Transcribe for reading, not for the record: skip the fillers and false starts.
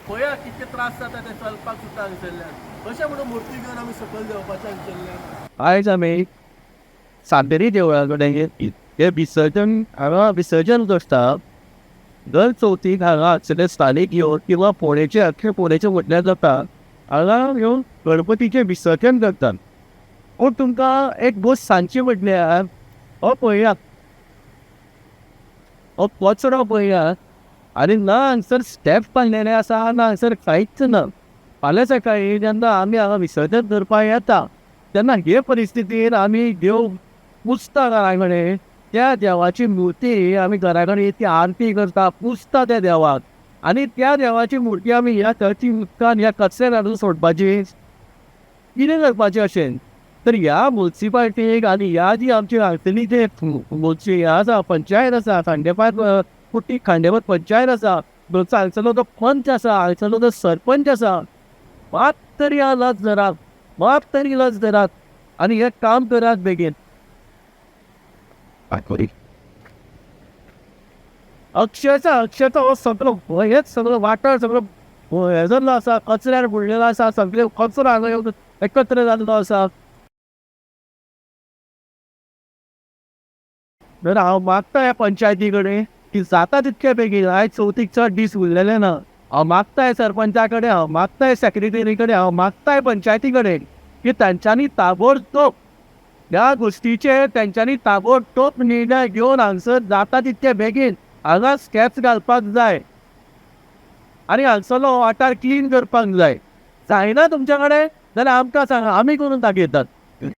पळया कितके त्रास जाता ते चलपाक सुद्दां हांगसरल्यान. कशें म्हणून मुर्ती घेवन आमी सकयल देंवपाचें हांगसरल्यान? आयज आमी सांतेरी देवळा कडेन हे विसर्जन, हांगा विसर्जन करता. दर चवथीक हांगा हांगसरले स्थानीक येवन किंवा फोंडेचे, अख्खे फोंडेचे म्हटल्यार जाता, हांगा येवन गणपतीचें विसर्जन करतात. पूण तुमकां एक गोश्ट सांगची म्हटल्यार हो पळयात, हो कचरो पळयात आनी ना हांगसर स्टेप बांदलेले आसा, ना हांगसर कांयच ना. फाल्यां सकाळीं जेन्ना आमी हांगा विसर्जन करपाक येता तेन्ना हे परिस्थितीन आमी देव पुजता घरा कडेन, त्या देवाची मुर्ती आमी घरा कडेन ती आरती करता, पुजता त्या देवाक, आनी त्या देवाची मुर्ती आमी ह्या थंयची उदकान ह्या कचऱ्यान हाडून सोडपाची, कितें करपाचें अशें? तर ह्या मुन्सिपाल्टीक आनी ह्या जी आमची हांगसरली जे हे आसा, पंचायत आसा, खांडेपार कुट्टी खांडेपार पंचायत आसा, हांगसरलो जो पंच आसा, हांगसरलो जो सरपंच आसा, मात तरी लज धरात, मात तरी लज धरात आनी हें काम करात बेगीन. अक्षरशः अक्षरशः हो सगळो हेच सगळो वाठार सगळो हे जाल्लो आसा, कचऱ्यार बुडलेलो आसा, सगळे कचरो हांगा येवन एकत्र जाल्लो आसा. तर हांव मागता ह्या पंचायती कडेन की जाता तितके बेगीन, आयज चवथीक चड दीस उरलेले ना, हांव मागता सरपंचा कडेन, हांव मागता सेक्रेटरी कडेन, हांव मागता पंचायती कडेन की तांच्यांनी ताबडतोब ह्या गोश्टीचेर तेंच्यांनी ताबडतोब निर्णय घेवन हांगसर जाता तितके बेगीन हांगा स्टेप्स घालपाक जाय आनी हांगसरलो वाठार क्लीन करपाक जाय. जायना तुमच्या कडेन जाल्यार आमकां सांगा, आमी करून दाखयतात.